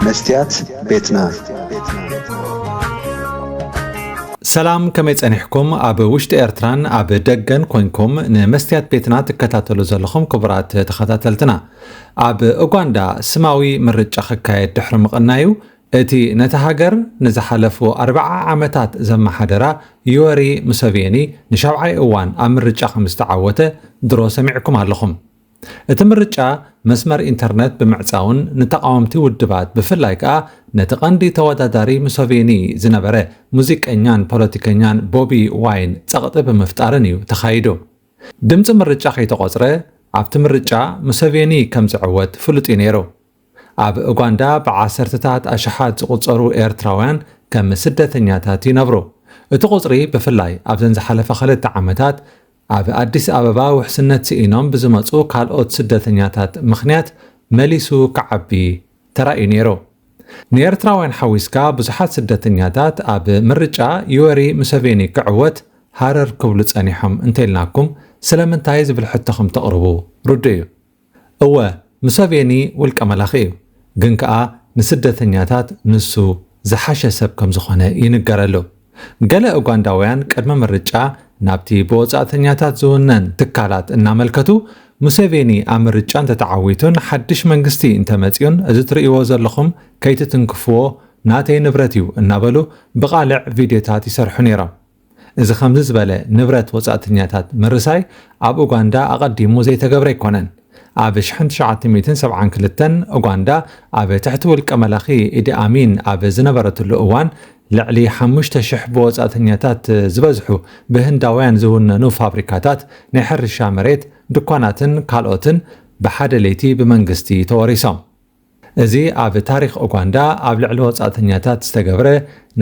መስትያት ቤትና። ሰላም፣ ከመይ ጸኒሕኩም? ኣብ ውሽጢ ኤርትራን ኣብ ደገን ኮንኩም ንመስትያት ቤትና ትከታተሉ ዘለኹም ክቡራት ተኸታተልትና፣ ኣብ ኡጋንዳ ስማዊ ምርጫ ክካየድ ድሕሪ ምቕናዩ፣ እቲ ነታ ሃገር ንዝሓለፉ ኣርብዓ ዓመታት ዘመሓደራ ዩወሪ ሙሰቬኒ ንሻብዓይ እዋን ኣብ ምርጫ ከም ዝተዓወተ ድሮ ሰሚዕኩም ኣለኹም። እቲ ምርጫ መስመር ኢንተርነት ብምዕጻውን ንተቓወምቲ ውድባት ብፍላይ ከኣ ነቲ ቀንዲ ተወዳዳሪ ሙሰቬኒ ዝነበረ ሙዚቀኛን ፖለቲከኛን ቦቢ ዋይን ጸቕጢ ብምፍጣርን እዩ ተኻይዱ። ድምጺ ምርጫ ከይተቖጽረ ኣብቲ ምርጫ ሙሰቬኒ ከም ዝዕወት ፍሉጥ እዩ ነይሩ። ኣብ ኡጋንዳ ብዓሰርተታት ኣሽሓት ዝቑጸሩ ኤርትራውያን ከም ስደተኛታት ይነብሩ። እቲ ቁጽሪ ብፍላይ ኣብዘን ዝሓለፋ ክልተ ዓመታት ኣብ ኣዲስ ኣበባ ውሕስነት ስኢኖም ብዝመጹ ካልኦት ስደተኛታት ምኽንያት መሊሱ ክዓቢ ተራእዩ ነይሩ። ንኤርትራውያን ሓዊስካ ብዙሓት ስደተኛታት ኣብ ምርጫ ዩወሪ ሙሰቬኒ ክዕወት ሃረር ክብሉ ጸኒሖም እንተኢልናኩም ስለምንታይ ዝብል ሕቶ ከም ተቕርቡ ርዱእ እዩ። እወ፣ ሙሰቬኒ ውልቀ መላኺ እዩ፣ ግን ከኣ ንስደተኛታት ንሱ ዝሓሸ ሰብ ከም ዝኾነ ይንገረሉ። ገለ ኡጋንዳውያን ቅድሚ ምርጫ ናብቲ ብወጻእተኛታት ዝውነን ትካላት እናመልከቱ፣ ሙሴቬኒ ኣብ ምርጫ እንተተዓዊቱን ሓድሽ መንግስቲ እንተመጺኡን እዚ ትርእይዎ ዘለኹም ከይትትንክፍዎ ናተይ ንብረት እዩ እናበሉ ብቓልዕ ቪድዮታት ይሰርሑ ነይሮም። እዚ ከምዚ ዝበለ ንብረት ወጻእተኛታት ምርሳይ ኣብ ኡጋንዳ ኣቐዲሙ ዘይተገብረ ኣይኮነን። ኣብ ሽሕን ትሽዓተ ሚእትን ሰብዓን ክልተን ኡጋንዳ ኣብ ትሕቲ ውልቀ መላኺ ኢዲ ኣሚን ኣብ ዝነበረትሉ እዋን ልዕሊ ሓሙሽተ ሽሕ ብወጻእተኛታት ዝበዝሑ ብህንዳውያን ዝውነኑ ፋብሪካታት፣ ናይ ሕርሻ መሬት፣ ድኳናትን ካልኦትን ብሓደ ለይቲ ብመንግስቲ ተወሪሶም። እዚ ኣብ ታሪኽ ኡጋንዳ ኣብ ልዕሊ ወጻእተኛታት ዝተገብረ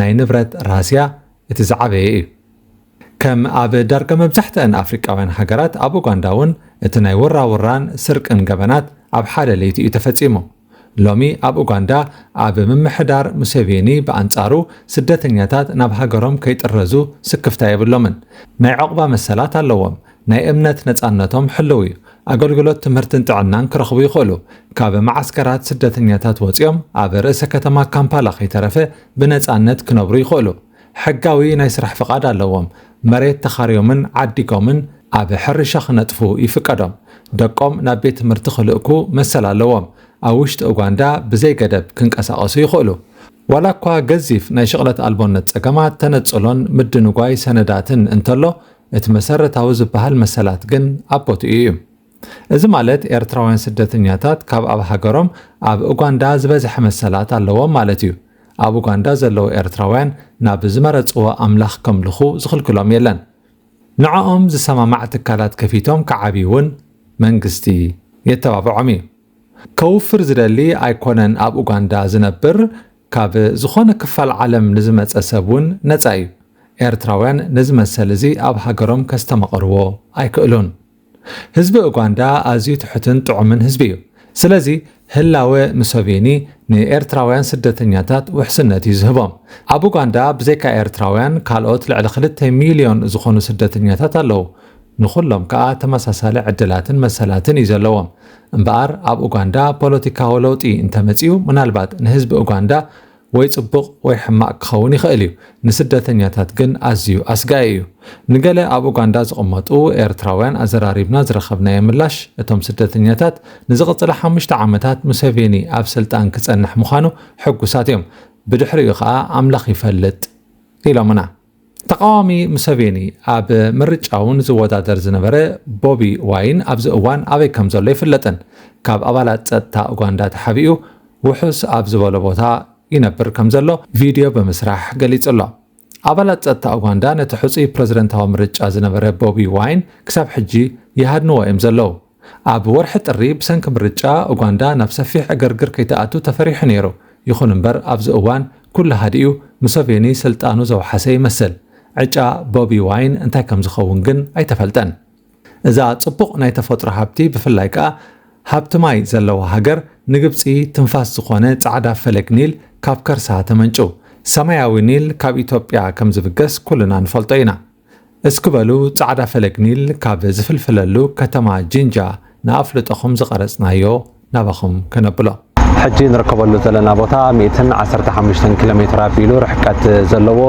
ናይ ንብረት ራህስያ እቲ ዝዓበየ እዩ። ከም ኣብ ዳርጋ መብዛሕትአን ኣፍሪቃውያን ሃገራት፣ ኣብ ኡጋንዳ እውን እቲ ናይ ውራውራን ስርቅን ገበናት ኣብ ሓደ ለይቲ እዩ ተፈጺሙ። ሎሚ ኣብ ኡጋንዳ ኣብ ምምሕዳር ሙሴቬኒ ብኣንጻሩ ስደተኛታት ናብ ሃገሮም ከይጥረዙ ስክፍታ የብሎምን። ናይ ዑቕባ መሰላት ኣለዎም። ናይ እምነት ነጻነቶም ሕልው እዩ። ኣገልግሎት ትምህርትን ጥዕናን ክረኽቡ ይኽእሉ። ካብ መዓስከራት ስደተኛታት ወጺኦም ኣብ ርእሰ ከተማ ካምፓላ ከይተረፈ ብነጻነት ክነብሩ ይኽእሉ። ሕጋዊ ናይ ስራሕ ፍቓድ ኣለዎም። መሬት ተኻርዮምን ዓዲጎምን ኣብ ሕርሻ ክነጥፉ ይፍቀዶም። ደቆም ናብ ቤት ትምህርቲ ክልእኩ መሰል ኣለዎም። ኣብ ውሽጢ ኡጋንዳ ብዘይ ገደብ ክንቀሳቐሱ ይኽእሉ። ዋላ እኳ ገዚፍ ናይ ሽቕለት ኣልቦነት ጸገማት፣ ተነጽሎን ምድንጓይ ሰነዳትን እንተሎ፣ እቲ መሰረታዊ ዝበሃል መሰላት ግን ኣብ ቦትኡ እዩ። እዚ ማለት ኤርትራውያን ስደተኛታት ካብ ኣብ ሃገሮም ኣብ ኡጋንዳ ዝበዝሐ መሰላት ኣለዎም ማለት እዩ። ኣብ ኡጋንዳ ዘለዉ ኤርትራውያን ናብ ዝመረጽዎ ኣምላኽ ከምልኹ ዝኽልክሎም የለን። ንዕኦም ዝሰማማዕ ትካላት ከፊቶም ክዓብዩ እውን መንግስቲ የተባብዖም እዩ። ከውፍር ዝደሊ ኣይኮነን ኣብ ኡጋንዳ ዝነብር፣ ካብ ዝኾነ ክፋል ዓለም ንዝመጸ ሰብ እውን ነጻ እዩ። ኤርትራውያን ነዚ መሰል እዚ ኣብ ሃገሮም ከስተማቕርዎ ኣይክእሉን። ህዝቢ ኡጋንዳ ኣዝዩ ትሑትን ጥዑምን ህዝቢ እዩ። ስለዚ ህላወ ሙሰቬኒ ንኤርትራውያን ስደተኛታት ውሕስነት እዩ ዝህቦም። ኣብ ኡጋንዳ ብዘይካ ኤርትራውያን ካልኦት ልዕሊ ክልተ ሚልዮን ዝኾኑ ስደተኛታት ኣለዉ። ንኹሎም ከኣ ተመሳሳሊ ዕድላትን መሰላትን እዩ ዘለዎም። እምበኣር ኣብ ኡጋንዳ ፖለቲካዊ ለውጢ እንተመጺኡ ምናልባት ንህዝቢ ኡጋንዳ ወይ ጽቡቕ ወይ ሕማቕ ክኸውን ይኽእል እዩ። ንስደተኛታት ግን ኣዝዩ ኣስጋኢ እዩ። ንገለ ኣብ ኡጋንዳ ዝቕመጡ ኤርትራውያን ኣዘራሪብና ዝረኸብናዮ ምላሽ፣ እቶም ስደተኛታት ንዝቕጽላ ሓሙሽተ ዓመታት ሙሴቬኒ ኣብ ስልጣን ክጸንሕ ምዃኑ ሕጉሳት እዮም። ብድሕሪኡ ኸኣ ኣምላኽ ይፈልጥ ኢሎምና። ተቓዋሚ ሙሰቬኒ ኣብ ምርጫ እውን ዝወዳደር ዝነበረ ቦቢ ዋይን ኣብዚ እዋን ኣበይ ከም ዘሎ ኣይፍለጥን። ካብ ኣባላት ጸጥታ ኡጋንዳ ተሓቢኡ ውሑስ ኣብ ዝበሎ ቦታ ይነብር ከም ዘሎ ቪድዮ ብምስራሕ ገሊጹ ኣሎ። ኣባላት ጸጥታ ኡጋንዳ ነቲ ሕጹይ ፕረዚደንታዊ ምርጫ ዝነበረ ቦቢ ዋይን ክሳብ ሕጂ ይሃድንዎ እዮም ዘለዉ። ኣብ ወርሒ ጥሪ ብሰንኪ ምርጫ ኡጋንዳ ናብ ሰፊሕ ዕግርግር ከይትኣቱ ተፈሪሑ ነይሩ። ይኹን እምበር ኣብዚ እዋን ኩሉ ሃዲኡ ሙሰቬኒ ስልጣኑ ዘውሓሰ ይመስል። ዕጫ ቦቢ ዋይን እንታይ ከም ዝኸውን ግን ኣይተፈልጠን። እዛ ጽቡቕ ናይ ተፈጥሮ ሃብቲ ብፍላይ ከኣ ሃብቲ ማይ ዘለዋ ሃገር ንግብጺ ትንፋስ ዝኾነ ጻዕዳ ፈለግ ኒል ካብ ከርሳ ተመንጩ። ሰማያዊ ኒል ካብ ኢትዮጵያ ከም ዝብገስ ኩልና ንፈልጦ ኢና። እስኪ በሉ ጻዕዳ ፈለግ ኒል ካብ ዝፍልፍለሉ ከተማ ጂንጃ ንኣፍልጦኹም ዝቐረጽናዮ ናባኹም ከነብሎ። ሕጂ ንርከበሉ ዘለና ቦታ ሚእትን ዓሰርተ ሓሙሽተን ኪሎ ሜትር ኣቢሉ ርሕቀት ዘለዎ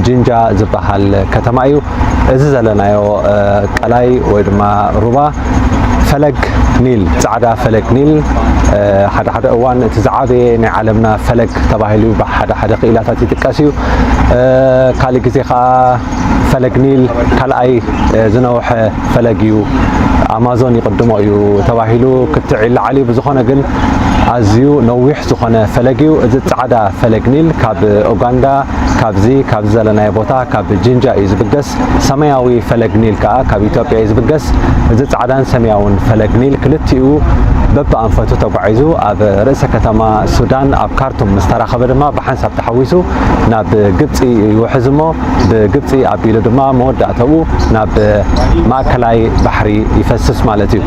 ጅንጃ ዝበሃል ከተማ እዩ። እዚ ዘለናዮ፣ እ፣ ቀላይ ወይ ድማ ሩባ ፈለግ ኒል፣ ጻዕዳ ፈለግ ኒል፣ እ፣ ሓደ ሓደ እዋን እቲ ዝዓበየ ናይ ዓለምና ፈለግ ተባሂሉ ብሓደ ሓደ ክኢላታት ይጥቀስ እዩ። እ፣ ካልእ ግዜ ከኣ ፈለግ ኒል ካልኣይ፣ እ፣ ዝነውሐ ፈለግ እዩ፣ ኣማዞን ይቕድሞ እዩ ተባሂሉ ክትዕ ይለዓል እዩ። ብዝኾነ ግን ኣዝዩ ነዊሕ ዝኾነ ፈለግ እዩ። እዚ ጻዕዳ ፈለግ ኒል ካብ ኡጋንዳ፣ ካብዚ፣ ካብዚ ዘለናዮ ቦታ፣ ካብ ጅንጃ እዩ ዝብገስ። ሰማያዊ ፈለግ ኒል ከኣ ካብ ኢትዮጵያ እዩ ዝብገስ። እዚ ጻዕዳን ሰማያውን ፈለግ ኒል ክልቲኡ በብኣንፈቱ ተጓዒዙ ኣብ ርእሰ ከተማ ሱዳን ኣብ ካርቱም ምስ ተራኸበ ድማ ብሓንሳብ ተሓዊሱ ናብ ግብጺ ይውሕዝ እሞ፣ ብግብጺ ኣቢሉ ድማ መወዳእታኡ ናብ ማእከላይ ባሕሪ ይፈስስ ማለት እዩ።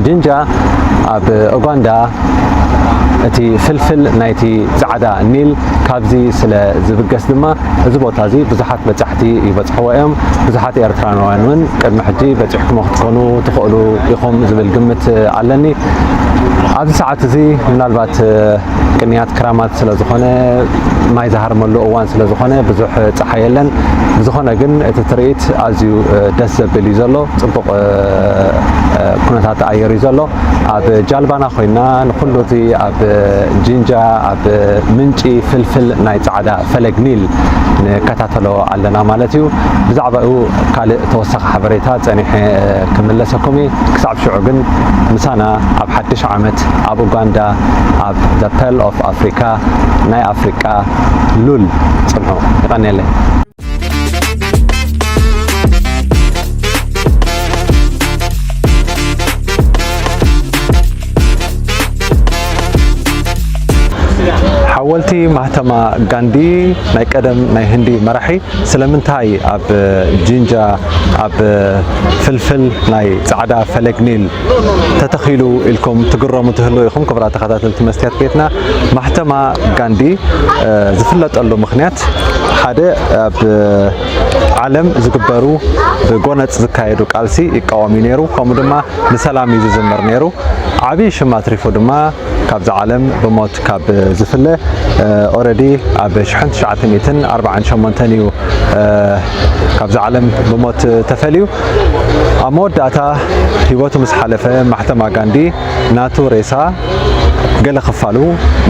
ጅንጃ ኣብ ኡጋንዳ እቲ ፍልፍል ናይቲ ጻዕዳ ኒል ካብዚ ስለ ዝብገስ ድማ እዚ ቦታ እዚ ብዙሓት በጻሕቲ ይበጽሕዎ እዮም። ብዙሓት ኤርትራውያን እውን ቅድሚ ሕጂ በጺሕኩሞ ክትኮኑ ትኽእሉ ኢኹም ዝብል ግምት ኣለኒ። ኣብዚ ሰዓት እዚ ምናልባት ቅንያት ክራማት ስለ ዝኾነ፣ ማይ ዝሃርመሉ እዋን ስለ ዝኾነ ብዙሕ ጸሓይ የለን። ብዝኾነ ግን እቲ ትርኢት ኣዝዩ፣ እ፣ ደስ ዘብል እዩ ዘሎ። ጽቡቕ፣ እ፣ እ፣ ኩነታት ኣየር እዩ ዘሎ። ኣብ ጃልባና ኮይና ንኹሉ እቲ ኣብ ጅንጃ፣ ኣብ ምንጪ ፍልፍል ናይ ጻዕዳ ፈለግ ኒል ንከታተሎ ኣለና ማለት እዩ። ብዛዕባኡ ካልእ ተወሳኺ ሓበሬታ ጸኒሐ፣ እ፣ ክምለሰኩም እየ። ክሳብ ሽዑ ግን ምሳና ኣብ ሓድሽ ዓመት ኣብ ኡጋንዳ ኣብ The Pearl of Africa ናይ ኣፍሪቃ ሉል ጽንሑ። የቐንየለይ። ሓወልቲ ማህተማ ጋንዲ ናይ ቀደም ናይ ህንዲ መራሒ ስለምንታይ ኣብ ጅንጃ ኣብ ፍልፍል ናይ ጻዕዳ ፈለግ ኒል ተተኺሉ ኢልኩም ትግረሙ ትህልዉ ኢኹም። ክቡራት ተኸታተልቲ መስትያት ቤትና፣ ማህተማ ጋንዲ፣ እ፣ ዝፍለጠሉ ምኽንያት ሓደ ኣብ ዓለም ዝግበሩ ብጎነጽ ዝካየዱ ቃልሲ ይቃወም እዩ ነይሩ። ከምኡ ድማ ንሰላም እዩ ዝዝምር ነይሩ። ዓብዪ ሽም ኣትሪፉ ድማ ካብዛ ዓለም ብሞት ካብ ዝፍለ፣ እ፣ ኦረዲ ኣብ ሽሕን ትሽዓተ ሚእትን ኣርባዓን ሸሞንተን እዩ፣ እ፣ ካብዛ ዓለም ብሞት ተፈልዩ። ኣብ መወዳእታ ህይወቱ ምስ ሓለፈ ማሕተማ ጋንዲ ናቱ ሬሳ ገለ ክፋሉ፣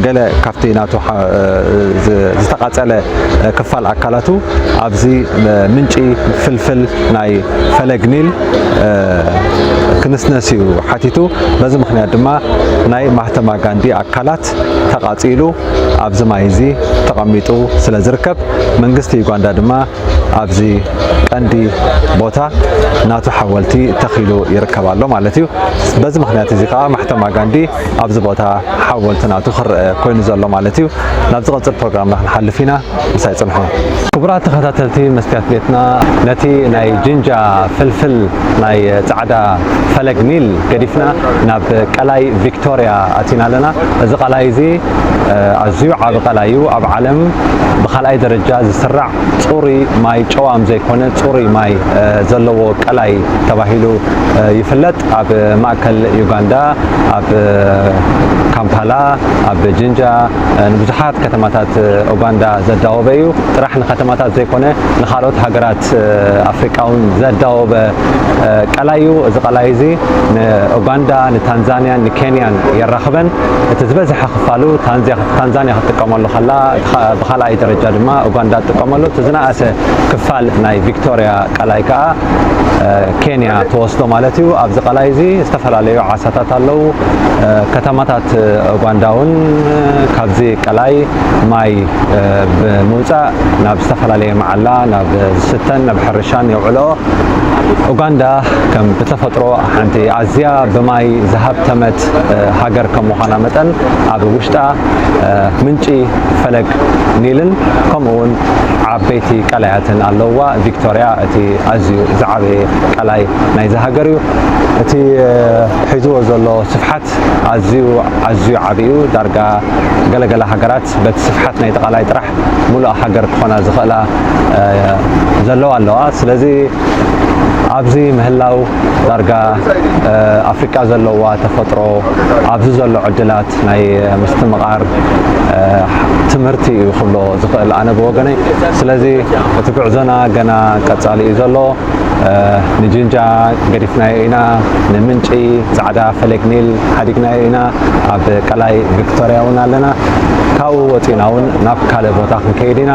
ገለ ካብቲ ናቱ ሓ-፣ ዝ-፣ ዝተቓጸለ ክፋል ኣካላቱ ኣብዚ ምንጪ ፍልፍል ናይ ፈለግ ኒል፣ እ፣ ክንስነስ እዩ ሓቲቱ። በዚ ምኽንያት ድማ ናይ ማህተማ ጋንዲ ኣካላት ተቓጺሉ ኣብዚ ማይ እዚ ተቐሚጡ ስለ ዝርከብ፣ መንግስቲ ዩጋንዳ ድማ ኣብዚ ቀንዲ ቦታ ናቱ ሓወልቲ ተኺሉ ይርከብ ኣሎ ማለት እዩ። በዚ ምኽንያት እዚ ከኣ ማሕተማ ጋንዲ ኣብዚ ቦታ ሓወልቲ ናቱ ክረአ ኮይኑ ዘሎ ማለት እዩ። ናብ ዝቐጽል ፕሮግራምና ክንሓልፍ ኢና። ምሳይ ጽንሑ። ክቡራት ተኸታተልቲ መስትያት ቤትና፣ ነቲ ናይ ጅንጃ ፍልፍል ናይ ጻዕዳ ፈለግ ኒል ገዲፍና ናብ ቀላይ ቪክቶርያ ኣቲና ኣለና። እዚ ቀላይ እዚ፣ እ፣ ኣዝዩ ዓቢ ቀላይ እዩ። ኣብ ዓለም ብኻልኣይ ደረጃ ዝስራዕ ጽሩይ ማይ፣ ጨዋም ዘይኮነ ጽሩይ ማይ፣ እ፣ ዘለዎ ቀላይ ተባሂሉ፣ እ፣ ይፍለጥ። ኣብ ማእከል ዩጋንዳ፣ ኣብ ካምፓላ፣ ኣብ ጅንጃ፣ እ፣ ንብዙሓት ከተማታት ኡጋንዳ ዘዳወበ እዩ። ጥራሕ ንከተማታት ዘይኮነ ንኻልኦት ሃገራት፣ እ፣ ኣፍሪቃ እውን ዘዳወበ፣ እ፣ ቀላይ እዩ። እዚ ቀላይ እዚ ንኡጋንዳ፣ ንታንዛንያን ንኬንያን የራኽበን። እቲ ዝበዝሐ ክፋሉ ታንዚያ-፣ ታንዛንያ ክትጥቀመሉ ከላ፣ እቲ ኸ-፣ ብኻልኣይ ደረጃ ድማ ኡጋንዳ ትጥቀመሉ። እቲ ዝነኣሰ ክፋል ናይ ቪክቶርያ ቀላይ ከኣ፣ እ፣ ኬንያ ትወስዶ ማለት እዩ። ኣብዚ ቀላይ እዚ ዝተፈላለዩ ዓሳታት ኣለዉ። እ፣ ከተማታት ኡጋንዳ እውን፣ እ፣ ካብዚ ቀላይ ማይ፣ እ፣ ብምውጻእ ናብ ዝተፈላለየ መዓላ፣ ናብ ዝስተን ናብ ሕርሻን የውዕልኦ። ኡጋንዳ ከም ብተፈጥሮ ሓንቲ ኣዝያ ብማይ ዝሃብተመት፣ እ፣ ሃገር ከም ምዃና መጠን፣ ኣብ ውሽጣ፣ እ፣ ምንጪ ፈለግ ኒልን ከምኡ እውን ዓበይቲ ቀላያትን ኣለውዋ። ቪክቶርያ እቲ ኣዝዩ ዝዓበየ ቀላይ ናይዚ ሃገር እዩ። እቲ፣ እ፣ ሒዝዎ ዘሎ ስፍሓት ኣዝዩ፣ ኣዝዩ ዓቢ እዩ። ዳርጋ ገለገለ ሃገራት በቲ ስፍሓት ናይቲ ቀላይ ጥራሕ ሙሉእ ሃገር ክኾና ዝኽእላ፣ እ፣ ዘለዋ ኣለዋ። ስለዚ ኣብዚ ምህላው ዳርጋ ኣፍሪቃ ዘለዋ ተፈጥሮ፣ ኣብዚ ዘሎ ዕድላት ናይ ምስትምቓር ትምህርቲ እዩ ክብሎ ዝኽእል ኣነ ብወገነይ። ስለዚ እቲ ጉዕዞና ገና ቀጻሊ እዩ ዘሎ። ንጅንጃ ገዲፍናዮ ኢና፣ ንምንጪ ጻዕዳ ፈለግ ኒል ሓዲግናዮ ኢና። ኣብ ቀላይ ቪክቶርያ እውን ኣለና። ካብኡ ወጺና እውን ናብ ካልእ ቦታ ክንከይድ ኢና።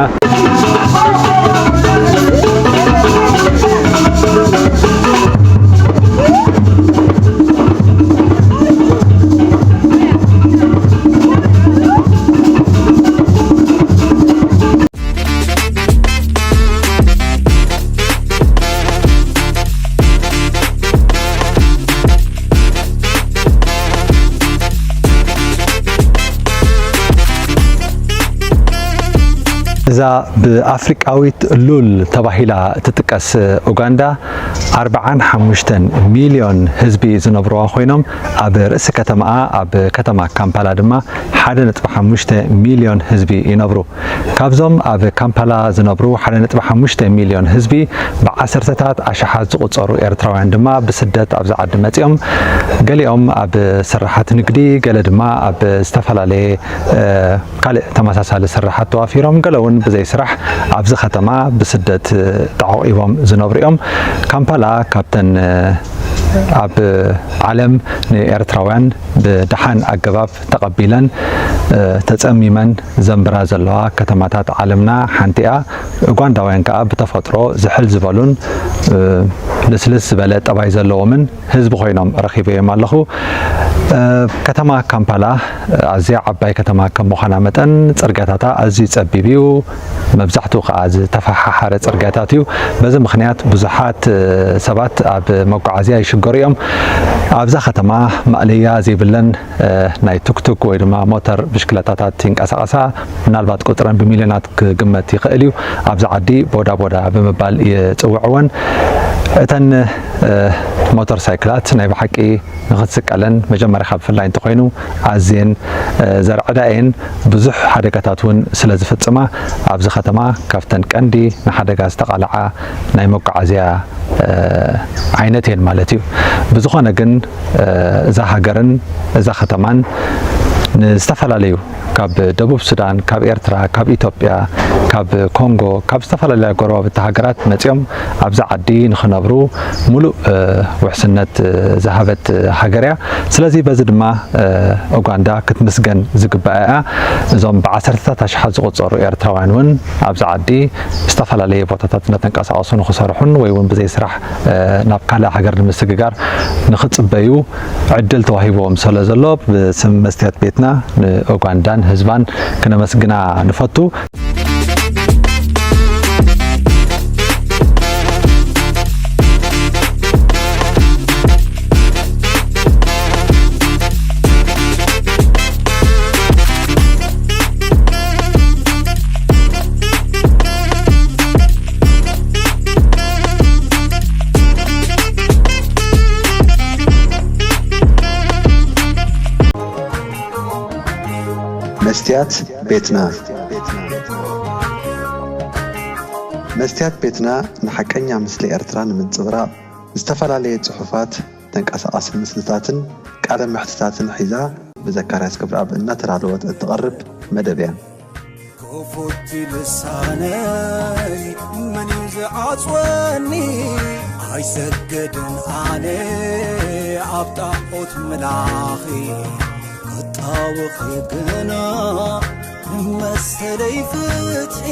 እዛ ብኣፍሪቃዊት ሉል ተባሂላ እትጥቀስ ኡጋንዳ፣ ኣርብዓን ሓሙሽተን ሚልዮን ህዝቢ ዝነብርዋ ኮይኖም፣ ኣብ ርእሲ ከተማኣ ኣብ ከተማ ካምፓላ ድማ ሓደ ነጥቢ ሓሙሽተ ሚልዮን ህዝቢ ይነብሩ። ካብዞም ኣብ ካምፓላ ዝነብሩ ሓደ ነጥቢ ሓሙሽተ ሚልዮን ህዝቢ፣ ብዓሰርተታት ኣሽሓት ዝቑጸሩ ኤርትራውያን ድማ ብስደት ኣብዚ ዓዲ መጺኦም፣ ገሊኦም ኣብ ስራሓት ንግዲ፣ ገለ ድማ ኣብ ዝተፈላለየ ካልእ ተመሳሳሊ ስራሓት ተዋፊሮም፣ ገለ እውን ብዘይ ስራሕ ኣብዚ ከተማ ብስደት ተዓቑቦም ዝነብሩ እዮም። ካምፓላ ካብተን ኣብ ዓለም ንኤርትራውያን ብደሓን ኣገባብ ተቐቢለን ተጸሚመን ዘንብራ ዘለዋ ከተማታት ዓለምና ሓንቲ እያ። ኡጋንዳውያን ከኣ ብተፈጥሮ ዝሕል ዝበሉን ልስልስ ዝበለ ጠባይ ዘለዎምን ህዝቢ ኮይኖም ረኺበዮም ኣለኹ። ከተማ ካምፓላ ኣዝያ ዓባይ ከተማ ከም ምዃና መጠን፣ ጽርግያታታ ኣዝዩ ጸቢብ እዩ። መብዛሕትኡ ከኣ ዝተፈሓሓረ ጽርግያታት እዩ። በዚ ምኽንያት ብዙሓት ሰባት ኣብ መጓዓዝያ ይሽገሩ እዮም። ኣብዛ ከተማ ማእለያ ዘይብለን ናይ ቱክቱክ ወይ ድማ ሞተር ብሽክለታታት ይንቀሳቐሳ። ምናልባት ቁጽረን ብሚልዮናት ክግመት ይኽእል እዩ። ኣብዚ ዓዲ ቦዳ ቦዳ ብምባል ይጽውዕወን። እተን ሞተር ሳይክላት ናይ ብሓቂ ንኽትስቀለን መጀመርያ ካብ ብፍላይ እንተኾይኑ ኣዝየን ዘርዕዳ እየን። ብዙሕ ሓደጋታት እውን ስለ ዝፍጽማ ኣብዚ ከተማ ካብተን ቀንዲ ንሓደጋ ዝተቓልዓ ናይ መጓዓዝያ ዓይነት እየን ማለት እዩ። ብዝኾነ ግን እዛ ሃገርን እዛ ከተማን ንዝተፈላለዩ ካብ ደቡብ ሱዳን፣ ካብ ኤርትራ፣ ካብ ኢትዮጵያ፣ ካብ ኮንጎ፣ ካብ ዝተፈላለያ ጎረባብቲ ሃገራት መጺኦም ኣብዚ ዓዲ ንኽነብሩ ሙሉእ ውሕስነት ዝሃበት ሃገር እያ። ስለዚ በዚ ድማ ኡጋንዳ ክትምስገን ዝግባኣ እያ። እዞም ብዓሰርተታት ኣሽሓት ዝቑጸሩ ኤርትራውያን እውን ኣብዚ ዓዲ ዝተፈላለየ ቦታታት እናተንቀሳቐሱ ንኽሰርሑን ወይ እውን ብዘይ ስራሕ ናብ ካልእ ሃገር ንምስግጋር ንኽጽበዩ ዕድል ተዋሂብዎም ስለ ዘሎ፣ ብስም መስትያት ቤትና ንኡጋንዳን ህዝባን ክነመስግና ንፈቱ። መስትያት ቤትና። መስትያት ቤትና ንሓቀኛ ምስሊ ኤርትራ ንምንጽብራቕ፣ ዝተፈላለየ ጽሑፋት፣ ተንቀሳቓሲ ምስልታትን ቃለ መሕትታትን ሒዛ ብዘካርያስ ክብረኣብ እናተዳለወት እትቐርብ መደብ እያ። ክፉት ልሳነይ መን እዩ ዝዓጽወኒ? ኣይሰግድን ኣነ ኣብ ጣዖት ምላኺ፣ ክጣወኺ ግና መሰለይ ፍትሒ።